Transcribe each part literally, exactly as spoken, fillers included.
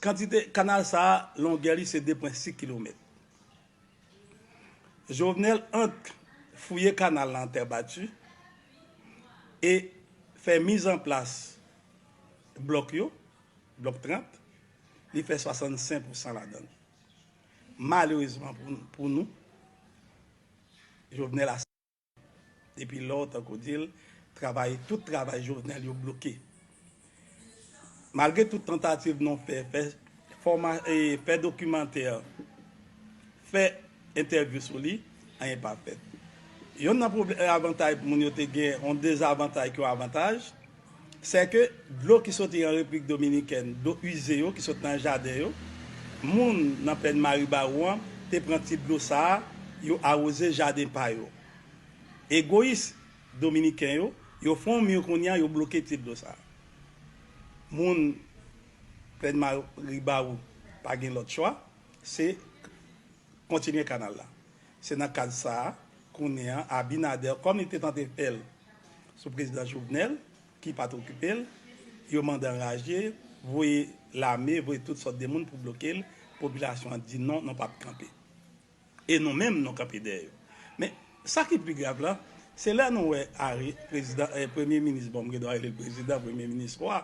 Kantite kanal sa a, longè li se de pwen sis kilomèt. Jovenel ant fouye kanal la an tè bati e fè mizanplas blòk yo, blòk trant, li fè swasannsenk pousan ladan l. Malerezman pou, pou nou, Jovenel a depi lè w tankou di l, travay, tout travay Jovenel yo bloke. Malgre tout tantativ nou fè, fè fòma, e, fè dokimantè, fè entèvyou sou li, anyen pa fèt. Yonn nan pwoblè-, avantaj moun yo te gen, yon dezavantaj ki yon avantaj, sè ke dlo ki soti an Repiblik Dominikèn, dlo ize yo ki sot nan jaden yo, moun nan plèn Maribawou an te pran ti dlo sa a, yo awoze jaden pa yo. Egoyis dominiken yo, yo fè yon mi kounye a, yo bloke ti dlo sa a. Moun plèn Maribawou pa gen lòt chwa, se kontinye kanal la. Se nan kad sa a, kounye a, Abinader, kòm li te tante fè l sou prezidan Jovenel, ki pa t okipe l, yo mande anraje, voye lame, voye tout sòt de moun pou bloke l, popilasyon an di non, nou p ap kanpe. E nou menm, nou kanpe dèyè yo. Men, sa ki pi grav la, se lè nou wè Ari, prezidan, eh, premye minis, bon, m gen dwa rele l prezidan, premye minis wa,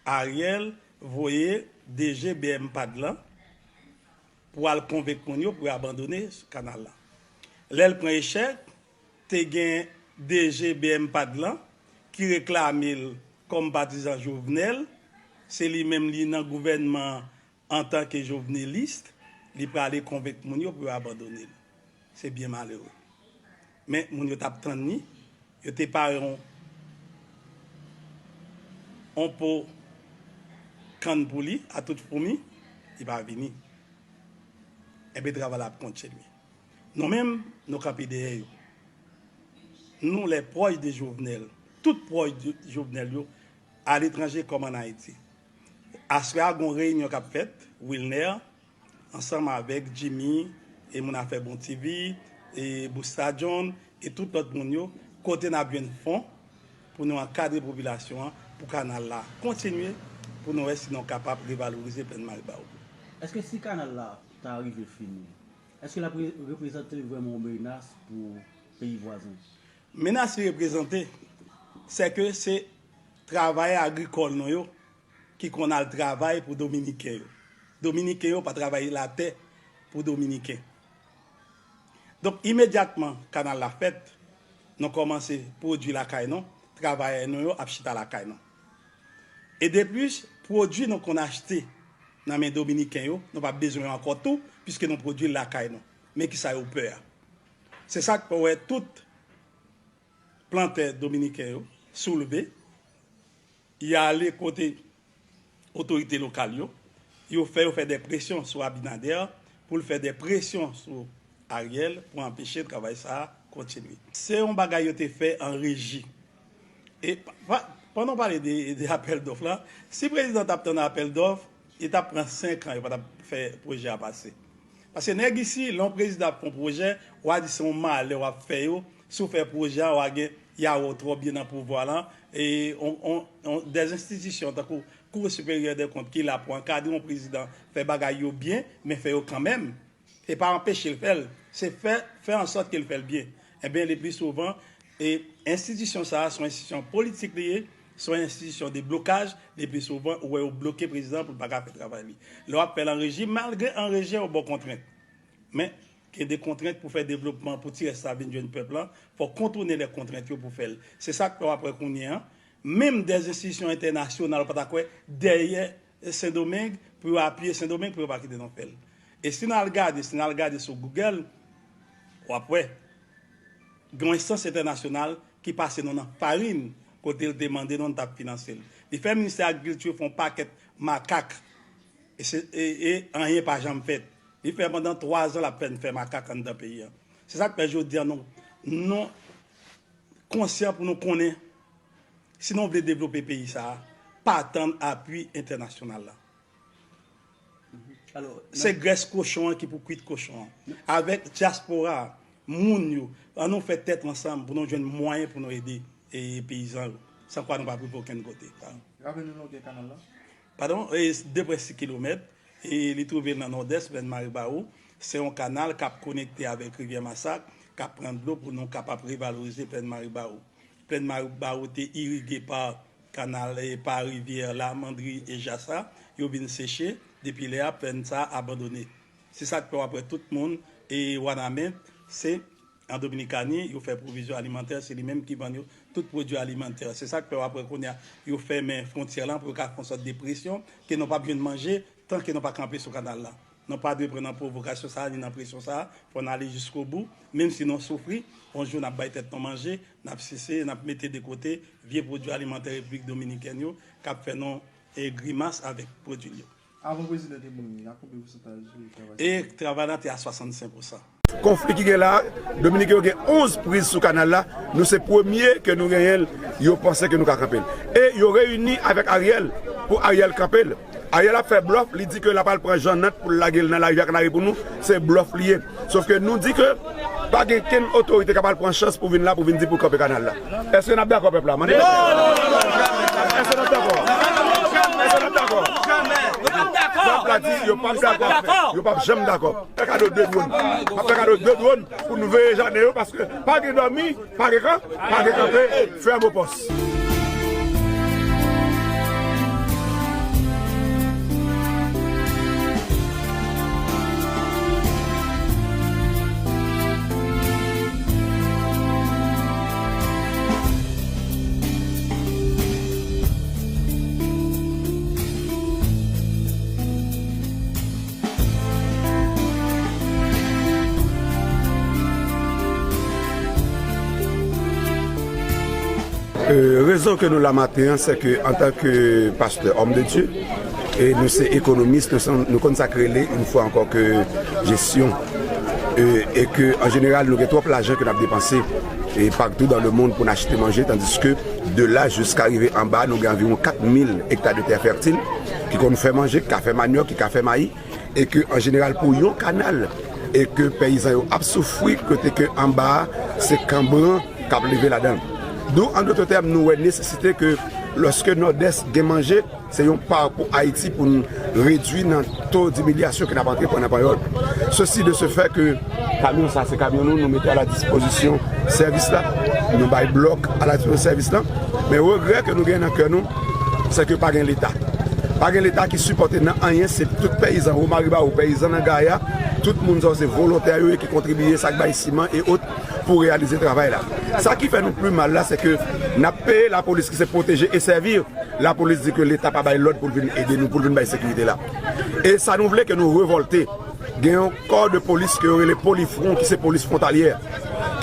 Ariel voye D G B M pad lan pou al konvenk moun yo pou yo abandone kanal la. Lè l pran echèk, te gen D G B M pad lan ki reklame l kòm patizan Jovenel, se li menm li nan gouvènman an antanke jovenelis, li prale konvenk moun yo pou yo abandone l. Se byen malere. Men moun yo t ap tann li, yo te pare yon, yon po kann pou li, a tout foumi, li pa vini. Enben, travay la ap kontinye. Nou menm, nou kanpe dèyè yo. Nou, les proches de Jovenel, tout pwòch de Jovenel yo, aletranje kòm ann Ayiti. Aswè a, gon reyinyon k ap fèt, Wilner, ansanm avèk Jimmy, e moun afè Bon T V, e Busta John, e tout lòt moun yo, kote n ap jwenn fon pou nou ankadre popilasyon an, pou kanal la kontinye, pou nou wè si nou kapab revalorize plèn Maribawou. Èske si kanal la ta rive fini, èske l ap re-, reprezante vrèman yon menas pou peyi vwazen? Menas li reprezante, se ke se travayè agrikòl nou yo ki konn al travay pou Dominiken yo. Dominiken yo pa travay latè pou Dominiken. Donk, imedyatman kanal la fèt, nou kòmanse pwodui lakay nou, travayè nou yo ap chita lakay nou. E deplis, pwodui nou konn achte nan men Dominiken yo, nou p ap bezwen yo ankò tou, piske nou pwodui l lakay nou. Men kisa yo pè a. Se sa k fè w wè tout plantè dominiken yo soulve, y ale kote otorite lokal yo, yo fè yo fè de presyon sou Abinader pou l fè de presyon sou Ariel pou anpeche travay sa a kontinye. Se yon bagay yo te fè an reji. E pa, pa, pandan w pale de, de apèl dòf la, si prezidan t ap tann apèl dòf, li t ap pran senk an, yo pa t ap fè pwojè a pase. Paske nèg isi, lè yon prezidan ap fè yon pwojè, w a di se yon malè w ap fè yo, si w fè pwojè a, w a gen, y a wè w twò byen nan pouvwa lan, e on, on, on, dè enstitisyon tankou Cour supérieure des comptes ki la pou ankadre yon prezidan fè bagay yo byen, men fè yo kanmenm. E pa anpeche l fè l, se fè, fè an sòt ke l fè l byen. Enben, le pli souvan, e enstitisyon sa a, se yon enstitisyon politik li ye, se yon enstitisyon de blokaj, le pli souvan, ou wè yo bloke prezidan pou l pa ka fè travay li. Lè w ap fè l an reji, malgre an reji, yo ba w kontrent. Men, gen de kontrent pou fè devlopman, pou ti rès la vin jwenn pèp lan, fò w kontounen lè kontrent yo pou fè l. Se sa k fè w ap wè kounye a, menm dè enstitisyon entènasyonal, ou pa ta kwè, dèyè Sendomeng, pou yo apiye Sendomeng, pou yo pa kite nou fè l. E si n al gade, si n al gade sou Google, w ap wè, gen yon enstans entènasyonal ki pase nou nan farin, kote l te mande nou, nou t ap finanse l. Li fè Ministè Agrikilti fè yon pakèt makak, e, se, e, e anyen pa janm fèt. Li fè pandan twa zan l ap fè n fè makak anndan peyi a. Se sa k fè jodi a nou, nou konsyan pou nou konnen, si nou vle devlope peyi sa a, pa tann apui entènasyonal la. Se grès kochon an ki pou kwit kochon an. Avèk dyaspora, moun yo, ann nou fè tèt ansanm pou nou jwenn mwayen pou nou ede, e, peyizan yo. San kwa nou p ap rive okenn kote. Raple nou longè kanal la. Padon, e de pwens sis kilomèt, e li twouve l nan nòdès plèn Maribawou. Se yon kanal k ap konekte avèk rivyè Masak, k ap pran dlo pou nou kapab revalorize plèn Maribawou. Plèn Maribawou te irige pa kanal, e pa rivyè Lamandri e Jasa, yo vin seche, depi lè a, plèn sa a abandone. Se sa k fè w ap wè tout moun, e Wanament, se an Dominikani, yo fè pwovizyon alimantè, se li menm ki vann yo tout pwodui alimantè. Se sa k fè w ap wè kounye a, yo fèmen fwontyè lan pou yo ka fè yon sòt de presyon ke nou p ap jwenn manje tan ke nou pa kanpe sou kanal la. Nou pa dwe pran nan pwovokasyon sa a, ni nan presyon sa a, fò n ale jiskobou, menm si nou soufri, yon jou n ap bay tèt nou manje, n ap sise, n ap mete de kote vye pwodui alimantè Repiblik Dominikèn yo, k ap fè nou, e, grimas avèk pwodui l yo. Avan prezidan te mouri, a konbyen pousantaj li travay? E travay la te a swasannsenk pousan. Konfli ki gen la, Dominiken yo gen onz priz sou kanal la, nou se premye ke nou genyen l, yo panse ke nou ka kanpe l. E yo reyini avèk Ariel pou Ariel kanpe l. Ariel ap fè blòf, li di ke l ap al pran Jeannette pou l lage l nan larivyè Kanari pou nou, se blòf li ye. Sòf ke nou di ke pa gen kenn otorite k ap al pran chans pou vin la, pou vin di pou kanpe kanal la. Èske n ap dakò, pèp la? Mande. Èske n ap dakò? Èske n ap dakò? Pèp la di yo p ap dakò. Yo p ap janm dakò. Fè kado de dwòn. M ap fè kado de dwòn pou nou veye Janeyo, paske pa gen dòmi, pa gen kan, pa gen kanpe, fè bopòs. Euh, rezon ke nou la maten an, se ke antanke pastè, homme de Dieu, e nou se ekonomis, nou, se, nou konn sa k rele, yon fwa ankò, ke jesyon. E, e ke, an jeneral, nou gen twòp lajan ke n ap depanse, e partou dans le monde pou n achte manje, tandiske de la jiska rive anba, nou gen anviwon kat mil ekta de tè fètil, ki konn fè manje, ki ka fè manyòk, ki ka fè mayi, e ke, an jeneral, pou yon kanal, e ke peyizan yo ap soufri, kote ke anba a, se kanbran k ap leve ladan l. Dou, an dòt tèm, nou wè nesesite ke, lòske Nòdès gen manje, se yon pa pou Ayiti pou n redui nan to dimilyasyon ke n ap antreprè nan panyòl. Sesi de se fè ke kamyon sa, se kamyon nou, nou mete a la dispozisyon sèvis la, nou bay blòk a la dispozisyon sèvis la. Men regrè ke nou gen nan kè nou, se ke pa gen Leta. Pa gen Leta ki sipòte nan anyen, se tout peyizan Wo Maribawo, peyizan nan Gaya, tout moun sa yo se volontè yo ye ki kontribiye, sa k bay siman e ot pou reyalize travay la. Sa ki fè nou pli mal la, se ke n ap peye lapolis ki se pwoteje e sèvi. Lapolis di ke Leta pa bay lòd pou l vin ede nou, pou l vin bay sekirite la. E sa nou vle, ke nou revòlte. Gen yon kò de polis ke yo rele Polifwon, ki se polis fwontalyè,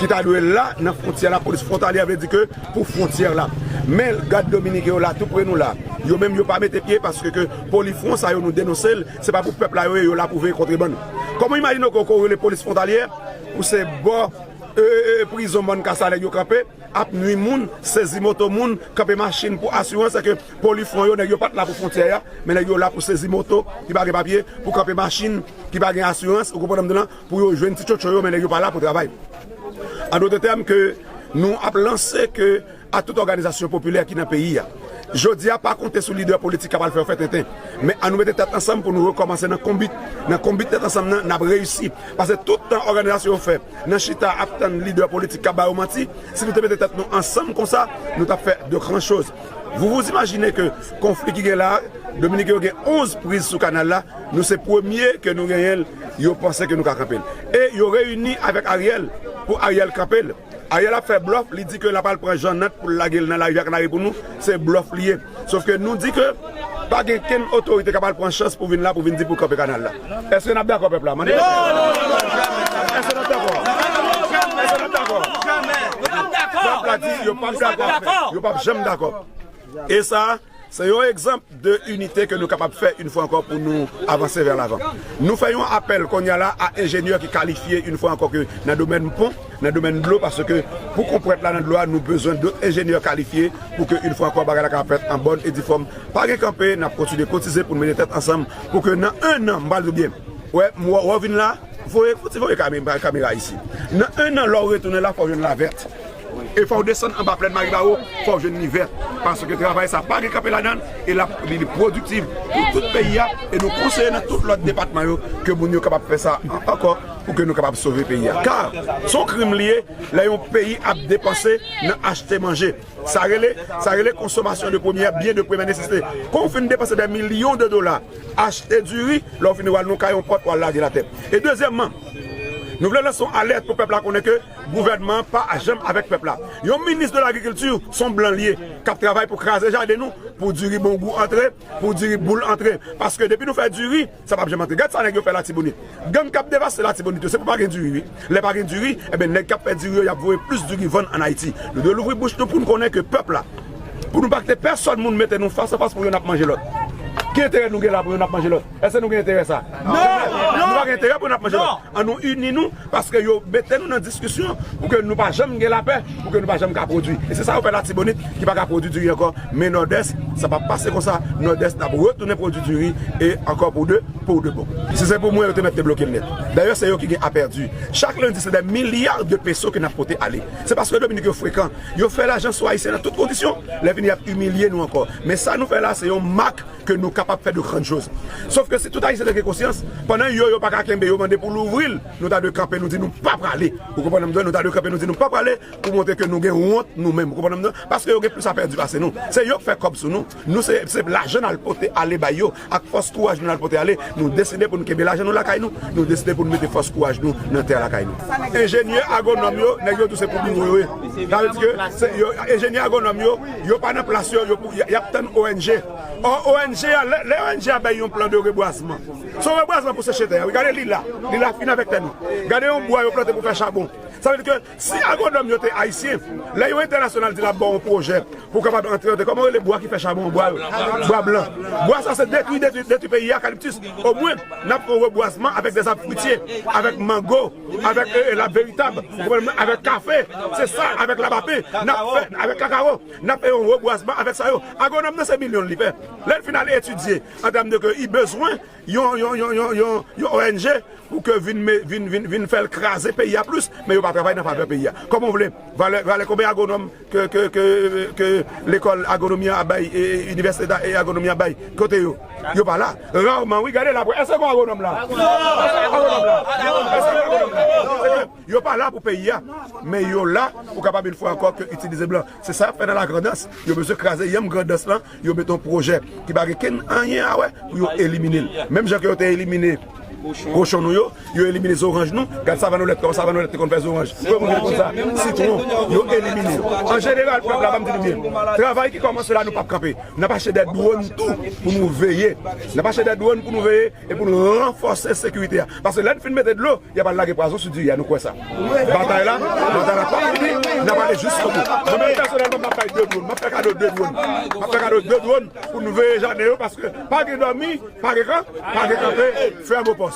ki ta dwe la nan fwontyè la. Polis fwontalyè vle di ke pou fwontyè la. Men gad dominiken yo la, tou pre nou la. Yo menm yo pa mete pye paske ke Polifwon sa yo nou denonse l, se pa pou pèp la yo ye, yo la pou veye kontrebann. Kòman w imajine w ke w rele polis fwontalyè pou se bò, e, e, prizon Mòn Kasalèg yo kanpe, ap nwi moun, sezi moto moun, kanpe machin pou asirans, se ke Polifwon yo, nèg yo pa t la pou fwontyè a, men nèg yo la pou sezi moto ki pa gen papye, pou kanpe machin ki pa gen asirans, ou konprann m di w lan, pou yo jwenn ti tchotcho yo, men nèg yo pa la pou travay. An dòt tèm, ke nou ap lanse ke a tout òganizasyon popilè ki nan peyi a. Jodi a, pa konte sou lidè politik k ap al fè yo fè tenten. Men ann nou mete tèt ansanm pou nou rekòmanse nan konbit. Nan konbit tèt ansanm nan, n ap reyisi. Paske tout tan òganizasyon yo fè nan chita ap tann lidè politik k ap ba yo manti, si nou te mete tèt nou ansanm konsa, nou t ap fè de gran choz. Vous vous imaginez que konfli ki gen la, Dominiken yo gen onz priz sou kanal la, nou se premye ke nou genyen l, yo panse ke nou ka kanpe l. E yo reyini avèk Ariel pou Ariel kanpe l. Ariel ap fè blòf, li di ke l ap al pran Jeannette pou l lage l nan larivyè Kanari pou nou, se blòf li ye. Sòf ke nou di ke pa gen kenn otorite k ap al pran chans pou vin la, pou vin di pou kanpe kanal la. Èske n ap dakò, pèp la? Mande. Èske n ap dakò? Èske n ap dakò? Pèp la di yo p ap dakò. Yo p ap janm dakò. E sa, se yon egzanp de inite ke nou kapab fè yon fwa ankò pou nou avanse vè lavan. Nou fè yon apèl kounye a la a enjenyè ki kalifye yon fwa ankò ke nan domèn pon, nan domèn dlo, paske pou konprann la nan dlo a, nou bezwen dòt enjenyè kalifye pou ke yon fwa ankò bagay la ka fèt an bòn e di fòm. Pa gen kanpe, n ap kontinye kotize pou n mete tèt ansanm pou ke nan en an, m pral di w byen, wè, m wè, wè w vin la, voye, fouti voye kame-, kamera isi. Nan en an, lè w retounen la, fò w jwenn lavèt. E fò w desann anba plèn Maribawo, fò w jwenn li vè. Paske travay sa pa gen kanpe ladan l, e l ap, li, li pwodiktif pou tout peyi a, e nou konseye nan tout lòt depatman yo ke moun yo kapab fè sa an-, ankò pou ke nou kapab sove peyi a. Ka se yon krim li ye lè yon peyi ap depanse nan achte manje. Sa rele, sa rele consommation de première, bien de première nécessité. Kan w fin depanse dè milyon de dola, achte diri, lè w fini w al nan kay yon pòt, w al lage l atè. E dezyèmman, nou vle lanse yon alèt pou pèp la konnen ke gouvènman an pa janm avèk pèp la. Yon minis de lagrikilti, se yon blan li ye, k ap travay pou kraze jaden nou, pou diri bongou antre, pou diri boul antre. Paske depi nou fè diri, sa p ap janm antre. Gad sa nèg yo fè Latibonit. Gang k ap devaste Latibonit yo, se pou pa gen diri, wi. Lè pa gen diri, ebyen, nèg k ap fè diri yo, y ap voye plis diri vann ann Ayiti. Nou dwe louvri bouch nou pou n konnen ke pèp la, pou nou pa kite pèsòn moun mete nou fas a fas pou yonn ap manje lòt. Ki enterè nou gen la pou yonn ap manje lòt? Èske nou gen enterè sa? Non! Nou pa gen enterè pou yonn ap manje lòt. An nou ini nou, paske yo mete nou nan diskisyon pou ke nou pa janm gen lapè, pou ke nou pa janm ka pwodui. E se sa yo fè Latibonit ki pa ka pwodui diri ankò. Men Nòdès, sa p ap pase konsa. Nòdès, n ap retounen pwodui diri e ankò pou de, pou de bon. Si se pou mwen, yo te mèt te bloke l nèt. Dayè, se yo ki gen a pèdi. Chak lendi, se dè milya de peso ke n ap pote ale. Se paske Dominik yo frekan. Yo fè lajan sou Ayisyen nan tout kondisyon. Lè fini, y ap imilye nou ankò. Men sa nou fè la, se yon mak ke nou kapab fè de grann choz. Sof ke si tout Ayisyen te gen konsyans, pandan yo, yo pa ka kenbe, yo mande pou louvri l, nou ta dwe kanpe, nou di nou pa prale. Ou konprann m byen? Nou ta dwe kanpe, nou di nou pa prale pou montre ke nou gen wont nou menm. Ou konprann m byen? Paske yo gen plis a pèdi pase nou. Se yo k fè kòb sou nou. Nou se, se lajan n al pote ale bay yo, ak fòs kouraj nou n al pote ale. Nou deside pou nou kenbe lajan nou lakay nou. Nou deside pou nou mete fòs kouraj nou nan tè lakay nou. Enjenyè agwonòm yo, nèg yo tou se pou biwo yo ye. Sa vle di ke se, yo, enjenyè agwonòm yo, yo pa nan plas yo, yo pou, y, y ap tann O N G. Ò, O N G a, lè, lè O N G a bay yon plan de rebwazman, se yon rebwazman pou seche tè a. Wi, gade li la. Li la fin avèk tè nou. Gade yon bwa yo plante pou fè chabon. Sa vle di ke si agwonòm yo te ayisyen, lè yon entènasyonal di l ap ba w yon pwojè pou w kapab antre, antre, kòman yo rele bwa ki fè chabon an, bwa yo? Bwa blan. Bwa sa se detwi, detwi, detwi peyi a, eucalyptus. Omwen, n ap fè yon rebwazman avèk dè zab fwitye, avèk mango, avèk, e, e, lab veritab, ou konprann mwen, avèk kafe. Se sa, avèk labapen, n ap fè, avèk kakawo, n ap fè yon rebwazman avèk sa yo. Agwonòm nan se milyon li fè. Lè l fin al etidye, an tèm de ke li bezwen yon, yon, yon, yon, yon, yon O N G pou ke vin, me- vin, vin, vin fè l kraze peyi a plis, men yo pa travay nan favè peyi a. Kòman w vle? Valè, valè konbyen agwonòm ke, ke, ke, ke lekòl agwonomi an ap bay, e, e, inivèsite da- e agwonomi an ap bay? Kote yo? Yo pa la. Raman, wi, gade la, èske gon agwonòm la? Èske gon agwonòm la? Èske gon agwonòm la? Yo pa la pou peyi a, men yo la pou kapab yon fwa ankò ke itilize blan. Se sa y ap fè nan Lagrandans. Yo bezwen kraze yanm Grandans lan, yo mete yon pwojè ki pa gen kenn anyen a wè pou yo elimine l. Menm jan ke yo te elimine kochon nou yo, yo elimine zoranj nou. Gad savann Olèt, kòman savann Olèt te konn fè zoranj. Kòman moun te konn sa? Sitwon, yo elimine yo. An jeneral, pèp la, ban m di nou byen, travay ki kòmanse la, nou p ap kanpe. N ap achte dè dwòn tou pou nou veye. N ap achte dè dwòn pou nou veye e pou nou ranfòse sekirite a. Paske lè n fin mete dlo, y ap al lage pwazon sou diri a, nou kwè sa. Batay la, batay la p ap fini, n ap ale jiskobou. Mwen menm pèsonèlman, m ap bay de dwòn, m ap fè kado de dwòn. M ap fè kado de dwòn pou nou veye jaden yo, paske pa gen dòmi, pa gen kan, pa gen kanpe, fè mopòs.